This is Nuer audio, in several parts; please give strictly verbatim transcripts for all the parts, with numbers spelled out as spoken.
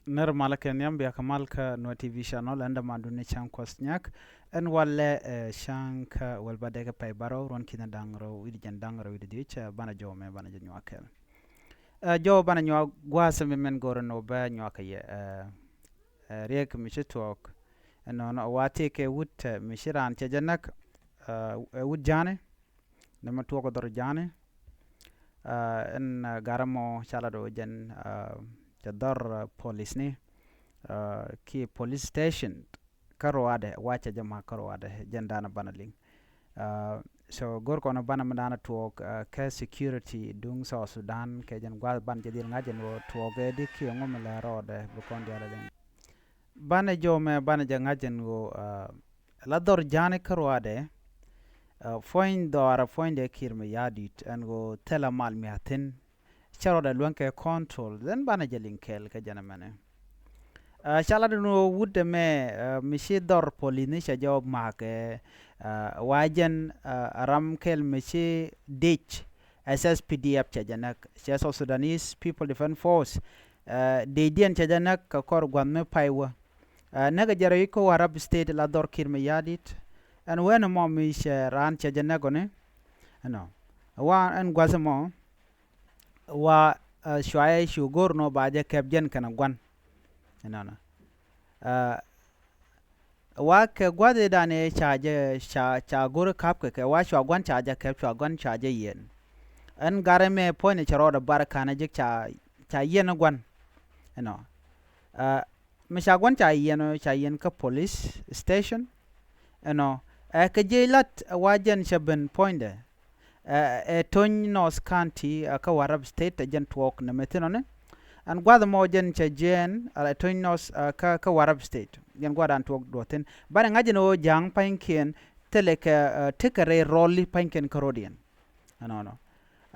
Nɛr malä kɛ nhiam, bia kɛ mal kä Nuer T V channel, ɛn dämandu ni Cäŋ Kuɔth Nyak. Ɛn walɛ, eh, cäŋ kä wäl bädɛ kɛ pɛy bärɔw, ruɔ̱n ki̱n da̱ŋ rɛw wi̱cdɛ jiɛn da̱ŋ rɛw wi̱cdɛ dhieec, eh, banɛ jɔw mɛ banɛ jɛ nyuak kɛl. Eh, jɔw banɛ nyuak gua̱a̱th mi mɛn go̱rɛ ni wä bä nyuak kɛ yɛ, eh, eh, Riɛk mi ci tuɔɔk. Ɛnɔnɔ wa tëëkɛ wut, eh, mi ci raan cɛ jɛ näk, eh, eh, wut Ja̱a̱ni. Nɛmɛ tuɔɔk dhɔr Ja̱a̱ni. Ah, ɛn, ah, garɛ mɔ ca lat ɣöö jɛn, ah, cɛ dhɔr, ah, polisni, ah, kiɛ police station kä ruaadɛ, wa cɛ jɛ ma̱a̱k kä ruaadɛ, jɛn da̱a̱n banɛ liŋ. Ah, so go̱r kɔn banɛ mi da̱a̱n tuɔɔk, ah, kä security duŋ South Sudan kɛ jɛn gua̱a̱th banɛ jɛ dhil ŋa̱c ɛn ɣöö tuɔɔk ɛ di kiɛ ŋu mi lɛ rɔɔdɛ bi kɔn diaal liŋ. Banɛ jɔw mɛ banɛ jɛ ŋa̱c ɛn ɣöö, ah, la dhɔr Ja̱a̱ni kä ruaadɛ, ah, puɔ̱ny dhɔaarä puɔ̱nydɛ Kiir Mayardit ɛn ɣöö thilɛ mal mi a thi̱n. Cɛ rɔɔdɛ luäŋ kɛ control, then banɛ jɛ liŋ kɛɛl kä jɛn ɛmɛnɛ. Ah, ca lat ɛn ɣöö wut ɛmɛ, ah, mi ci dhɔr polisni cɛ jɔw ma̱a̱k ɛ, ah, wa jɛn, ah, ram kɛl mi ci dec S S P D F cɛ jɛ näk, cɛ South Sudanese People Defense Force, ah, decdiɛn cɛ jɛ näk kɛ kɔr gua̱th mi pay wä. Ah, näk ɛ jɛ rɛy kä Warrap State la dhɔr Kiir Mayardit. Ɛn wen ɛmɔ mi cɛ raan cɛ jɛ näk ɔni. Ɛnɔ. Wa ɛn gua̱th ɛmɔ. Wa, ah, cuayɛ cu go̱r nɔ ba jɛ kɛp jɛn kɛnɛ gua̱n. Ɛnɔnɔ. Ah, wa kɛ gua̱th i̱ danɛ ca jɛ ca, ca go̱r ka̱p kɛ kɛ wa cua gua̱n ca jɛ kɛp cua gua̱n ca jɛ yiɛn. Ɛn garɛ mɛ puɔ̱nyɛ cɛ rɔɔdɛ bar ka̱nɛ jek ca, ca yiɛn gua̱n. Ɛnɔ. Ah, mi ca gua̱n ca yiɛn ɔ, ca yiɛn kä police station. Ɛnɔ, ɛ kɛ jiɛc lat wa jɛn cɛ ben puɔ̱nydɛ. Ɛ, ɛ Tony North County, ɛ kä Warrap State, ɛ jɛn tuɔɔk nɛmɛ thi̱n ɔni. Ɛn gua̱th ɛmɔ jɛn cɛ jiɛn, ɛ Tony North, ɛ kä, kä Warrap State. Jɛn gua̱th dan tuɔɔk duɔth thi̱n. Banɛ ŋa̱c ɛn ɣöö Ja̱a̱ŋ pa̱nykiɛn thilɛ kɛ, ɛ, tekɛ rɛy rɔli pa̱nykiɛn kä ro̱diɛn. Ɛnɔnɔ.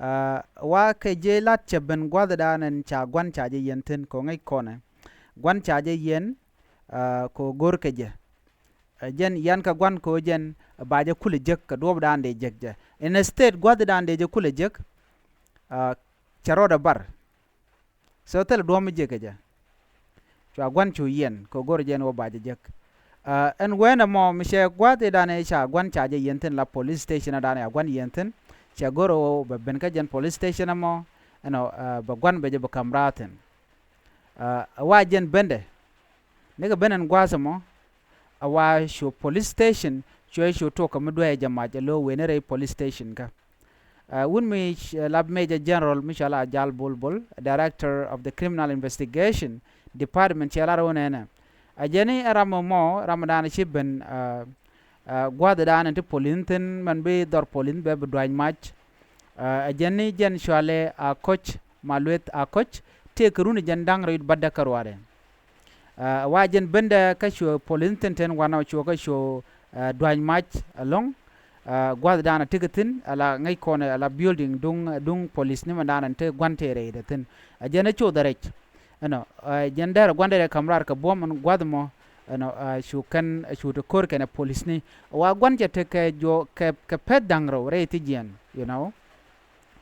Ɛ, wa kɛ jiɛc lat cɛ ben gua̱th dan ɛn ca gua̱n ca jɛ yiɛn thi̱n kɛ ŋäc kɔnɛ. Gua̱n ca jɛ yiɛn, ɛ, kɛ go̱r kɛ jɛ. Ɛ, jɛn yan kɛ gua̱n kɛ ɣöö jɛn ba jɛ kulɛ jek kɛ duɔ̱ɔ̱pdan dee jek jɛ. Instead gua̱thdan dee jɛ kulɛ jek, ɛ, cɛ rɔɔdɛ bar. So thilɛ duɔ̱ɔ̱p mi jek kɛ jɛ. Cua gua̱n cu yiɛn kɛ go̱r jɛn ɣöö ba jɛ jek. Ɛ, ɛn wen ɛmɔ mi cɛ gua̱th i̱ danɛ ca gua̱n ca jɛ yiɛn thi̱n la police station ɛ danɛ ca gua̱n yiɛn thi̱n. Cɛ go̱r ɣöö bɛ ben kä jɛn police station ɛmɔ. Ɛnɔ, ɛ, bɛ gua̱n bɛ jɛ bɛ ka̱m raar thi̱n. Ɛ, ɛ wa jɛn bendɛ. Nikɛ ben ɛn gua̱a̱th ɛmɔ, ɛ wa cu police station, cuɛ cu tuɔk kɛ mi dueec jɛ mac ɛ lo̱o̱ wen rɛy police station kä. Ɛ, wut mi, ɛ, la Major General mi cɔal a Jal Bol Bol, Director of the Criminal Investigation Department cɛ lar wä nɛnɛ. Ɛ jɛn i̱ ɛ ram ɛmɔ, ram ɛ danɛ ci ben, ɛ, ɛ, gua̱a̱th ɛ danɛ ti police thi̱n mɛn bi dhɔr police bɛ bi dua̱c mac. Ɛ, ɛ jɛn ni jɛn cualɛ a Koch, ma lueth a Koch, tëë kɛ run ɛ jɛn da̱ŋ rɛy bädä kä ruaadɛ. Ɛ, wa jɛn bendɛ kä cuɛ police thi̱n ten wanɔ cuɛ kä cuɛ, ɛ, dua̱c mac ɛlɔ̱ŋ. Ɛ, gua̱th danɛ tekɛ thi̱n, ala ŋäc kɔn, ala building duŋ, duŋ police ni mɛ danɛ te gua̱n tëë rɛydɛ thi̱n. Ɛ jɛn ɛ cuɛ dhɛ rɛc. Ɛnɔ, ɛ, jɛn dɛrɛ gua̱n dɛrɛ ka̱m raar kɛ buɔ̱m ɛn gua̱th mɔ, ɛnɔ, ɛ, cu kɛn, ɛ, cu te ko̱r kɛnɛ police ni. Wa gua̱n cɛ tekɛ juɔ kɛ, kɛ pɛth da̱ŋ rɛw rɛy thi jiɛn, you know.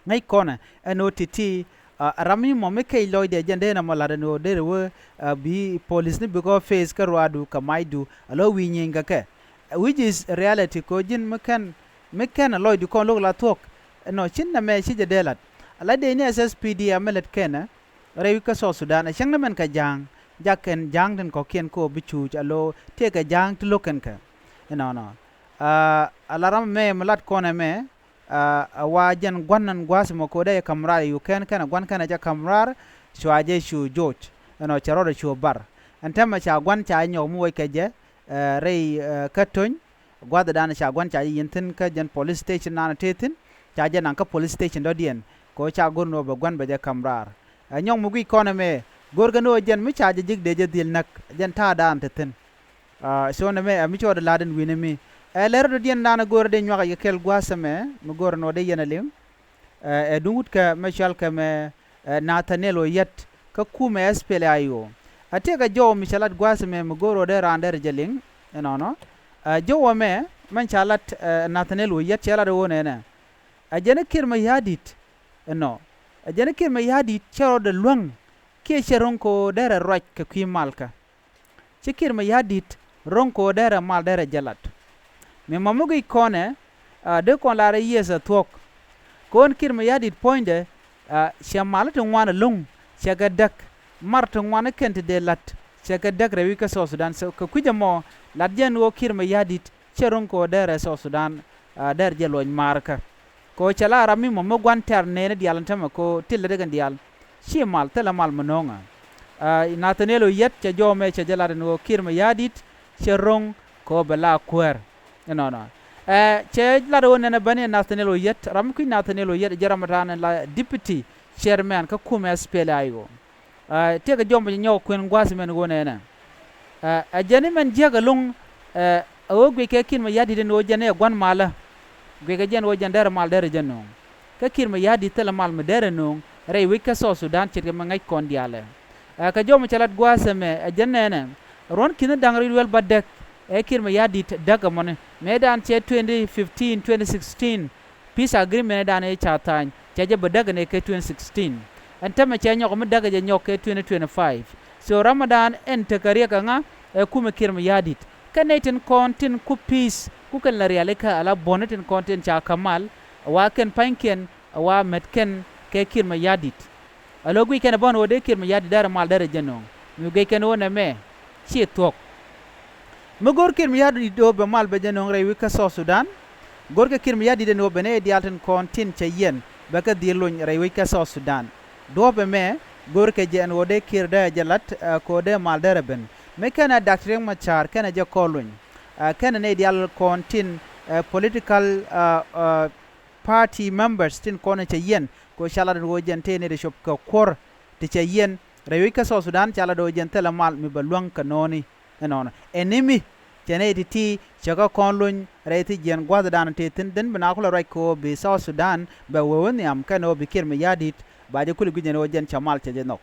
Ŋäc kɔnɛ ɛn ɣöö ti̱ti̱, ɛ, ram mi mɔ mi kɛc lɔcdɛ jɛn dee nɔmɔ la̱t ɛn ɣöö derɛ wee, ɛ, bi police ni bikɛ face kä ruaadu kɛ macdu ɛ lo̱ wi̱i̱ nyieeny kɛ kɛ. Which is reality kɛ ɣöö ji̱n mi kɛn, mi kɛn ɛ lɔcdu kɔn lo̱k la thuɔ̱k. Ɛnɔ, ci nɛmɛ ci jɛ dee la̱t. Ala dee ni S S P D F mi lät kɛnɛ rɛy wi̱c kä South Sudan, ɛ cäŋ ni mɛn kɛ Ja̱a̱ŋ, jak kɛn Ja̱a̱ŋ tin kɔ̱kiɛn kɛ ɣöö bi cuuc a lo̱ tëëkɛ Ja̱a̱ŋ ti lo̱k kɛn kɛ. Inɔnɔ. Ɛ, ala ram mɛ mi lat kɔn ɛmɛ, ɛ, ɛ wa jɛn gua̱n ɛn gua̱a̱th mɔ ko̱dɛ jɛ ka̱m raar ɛ yukɛn kɛnɛ gua̱n kɛnɛ jɛ ka̱m raar, cua jɛ cu joc. Ɛnɔ cɛ rɔɔdɛ cu bar. Ɛn täämɛ ca gua̱n ca nyɔk mi wec kɛ jɛ, ɛ, rɛy, ɛ, kä Tony, gua̱thdan ca gua̱n ca jɛ yiɛn thi̱n kä jɛn police station nanɛ tëë thi̱n, ca jɛ naŋ kä police station dɔ̱diɛn, kɛ ɣöö ca go̱r ni ɣöö bɛ gua̱n bɛ jɛ ka̱m raar. Ɛ nyɔk mi guic kɔn ɛmɛ, go̱rkɛ ni ɣöö jɛn mi ca jɛ ji̱k dee jɛ dhil näk, jɛn ta̱a̱dan te thi̱n. Ɛ, so nɛmɛ, ɛ, mi cɔɔdɛ la̱t ɛn wi̱nɛ mi. Ɛ, lɛr dɔ̱diɛn danɛ go̱rɛ dee nyuak a yɛ kɛl gua̱a̱th ɛmɛ, mi go̱rɛ ni ɣöö dee yɛn ɛ liŋ. Ɛ, ɛ duŋ wut kɛ mɛ cɔal kɛ mɛ, ɛ, Nathaniel Oyet, kä kumɛ S P L A I O. A tëëkɛ jɔw mi cɛ lat gua̱a̱th ɛmɛ mi go̱o̱r ɣöö dee raan derɛ jɛ liŋ, inɔnɔ. Ɛ, jɔw ɛmɛ, mɛn ca lat, ɛ, Nathaniel Oyet cɛ lat ɣöö nɛnɛ. Ɛ jɛn i̱ Kiir Mayardit, inɔ. Ɛ jɛn i̱ Kiir Mayardit cɛ rɔɔdɛ luäŋ kiɛ cɛ ro̱ŋ kɛ ɣöö derɛ ruac kɛ kui̱ malkä. Ci Kiir Mayardit ro̱ŋ kɛ ɣöö derɛ mal derɛ jɛ lat. Mi mɔ mi guic kɔnɛ, a, dee kɔn lar i̱ yiëth ɛ thuɔ̱k. Kɛ ɣöö Kiir Mayardit puɔ̱nydɛ, a, cɛ mal ti ŋuan ɛlɔ̱ŋ cɛ kɛ däk. Mar ti ŋuan kɛn ti dee la̱t cɛ kɛ däk rɛy wi̱c kä South Sudan. So, kɛ kui̱c ɛmɔ lat jɛn ɣöö Kiir Mayardit cɛ ro̱ŋ kɛ ɣöö derɛ South Sudan, a, derɛ jɛ luɔc maarkä. Kɛ ɣöö cɛ la ram mi mɔ mi gua̱n tɛ̈r nɛɛni diaal ɛn täämɛ kɛ ɣöö ti lätdɛ kɛn diaal. Ci mal, thilɛ mal mi no̱o̱ŋä. A, Nathaniel Oyet cɛ jɔw ɛmɛ cɛ jɛ lat ɛn ɣöö Kiir Mayardit cɛ ro̱ŋ kɛ ɣöö bɛ la kuäär. Ɛnɔnɔ. Ɛ, cɛ lat ɣöö nɛnɛ bäni Nathaniel Oyet, ram mi kui̱c Nathaniel Oyet ɛ jɛn ram ɛ ta̱a̱ ni la deputy chairman kä kumɛ S P L A I O. Ɛ, tëëkɛ jɔw ɛmɛ cɛ nyɔk kuën gua̱a̱th mɛn ɣöö nɛnɛ. Ɛ, ɛ jɛn imɛn jiäk ɛlɔ̱ŋ, ɛ, ɛ ɣöö guic kɛ Kiir Mayardit ɛn ɣöö jɛn ɛ gua̱n malä. Guic kɛ jɛn ɣöö jɛn derɛ mal derɛ jɛ nööŋ. Kä Kiir Mayardit thilɛ mal mi derɛ nööŋ rɛy wec kä South Sudan ce̱tkɛ mi ŋäc kɔn diaalɛ. Ɛ, kɛ jɔw ɛmɛ cɛ lat gua̱a̱th ɛmɛ, ɛ jɛn nɛnɛ. Ruɔ̱n ki̱ni da̱ŋ rɛw luel bädäk, ɛ Kiir Mayardit däk ɛmɔni. Mëëdan cɛ twenty fifteen, twenty sixteen, peace agreement ëëdan ëë ca tha̱a̱ny, cɛ jɛ bä däk ɛn ëë kɛ twenty sixteen. Ɛn täämɛ cɛ nyɔk mi däk ɛ jɛ nyɔk kɛ twenty twenty-five. So ram ëëdan ɛn tekɛ riɛk ɛŋa, ɛ kumɛ Kiir Mayardit. Kɛn nɛy tin kɔn tin ku peace, ku kɛn la rialikä ala buɔ̱ni tin kɔn tin ca kä mal, ɛ wa kɛn pa̱nykiɛn, ɛ wa mätkiɛn kɛ Kiir Mayardit. Ɛ lo̱ guic kɛn ɛ bä ɛn ɣöö dee Kiir Mayardit derɛ mal derɛ jɛ nööŋ. Mi guic kɛn ɣöö nɛmɛ ci thuɔ̱k. Mi go̱r Kiir Mayardit ɣöö bɛ mal bɛ jɛ nööŋ rɛy wi̱c kä South Sudan. Go̱rkɛ Kiir Mayardit ɛn ɣöö bɛ nɛy diaal tin kɔn tin cɛ yiɛn bɛ kɛ dhil lony rɛy wi̱c kä South Sudan. Duɔ̱ɔ̱p ɛmɛ go̱rkɛ jɛ ɛn ɣöö dee Kiir derɛ jɛ la̱t, ɛ, kɛ ɣöö dee mal derɛ ben. Mi kɛnɛ Dak Riek Machar kɛnɛ jɛ kɔn lony. Ɛ, kɛnɛ nɛy diaal kɔn tin, ɛ, political, ɛ, ɛ, party members tin kɔn cɛ yiɛn kɛ ɣöö ca lat ɛn ɣöö jɛn tëë nɛy ti cop kɛ kuɔ̱r ti cɛ yiɛn rɛy wi̱c kä South Sudan, ca lat ɣöö jɛn thilɛ mal mi bɛ luäŋ kɛ nööni. Ɛnɔnɔ. Ɛn ni mi cɛ nɛy ti̱ti̱ cɛ kɛ kɔn lony rɛy thi̱n jiɛn gua̱thdan tëë thi̱n, dhän bi na kulɛ ruac kɛ ɣöö bi South Sudan bɛ wee wä nhiam kɛn ɣöö bi Kiir Mayardit ba jɛ kulɛ guic ɛn ɣöö jɛn cɛ mal cɛ jɛ nhɔk.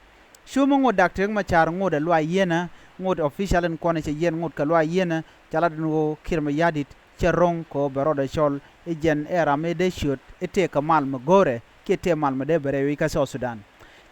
Cu mi ŋot Dak Riek Machar ŋot ɛ luaac yieenä, ŋot official in kɔn cɛ yiɛn ŋot kɛ luaac yieenä, ca lat ɛn ɣöö Kiir Mayardit cɛ ro̱ŋ kɛ ɣöö bɛ rɔɔdɛ cɔl i̱ jɛn ɛ ram i̱ dee ciöt i̱ tëëkɛ mal mi go̱o̱rɛ kiɛ tëë mal mi dee bɛ rɛy wi̱c kä South Sudan.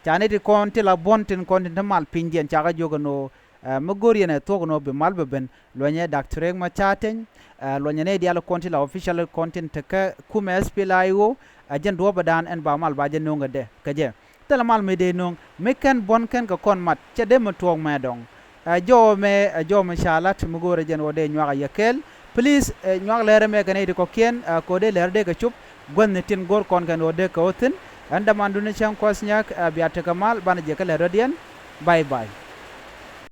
Ca nɛy ti kɔn ti la buɔ̱n tin kɔn tin te mal pinydiɛn ca kɛ jiök ɛn ɣöö, ɛ, mi go̱o̱r yɛn ɛ thuɔ̱k ɛn ɣöö bi mal bɛ ben, luɔ̱nyɛ Dak Riek Machar Teny, ɛ, luɔ̱nyɛ nɛy diaal kɔn ti la official kɔn tin te kä kumɛ S P L A I O, ɛ jɛn duɔ̱ɔ̱pädan ɛn ba mal ba jɛ nööŋ kɛ dɛ kɛ jɛ. Thilɛ mal mi dee nööŋ, mi kɛn buɔ̱n kɛn kɛ kɔn mat, cɛ dee mi tuɔɔk mɛ dɔ̱ŋ. Ɛ jɔw ɛmɛ, ɛ jɔw ɛmɛ ca lat mi go̱o̱rɛ jɛn ɣöö dee nyuak a yɛ kɛɛl. Please, ɛ, nyuak lɛr ɛmɛ kɛ nɛy ti kɔ̱kiɛn, ɛ, kɛ ɣöö dee lɛr dee kɛ cop, guäthni tin go̱o̱r kɔn kɛn ɣöö dee kɛ ɣöö thi̱n. Ɛn dämandu ni cäŋ Kuɔth Nyak, ɛ, bia tekɛ mal, banɛ jɛ kä lɛr dɔ̱diɛn. Bye bye.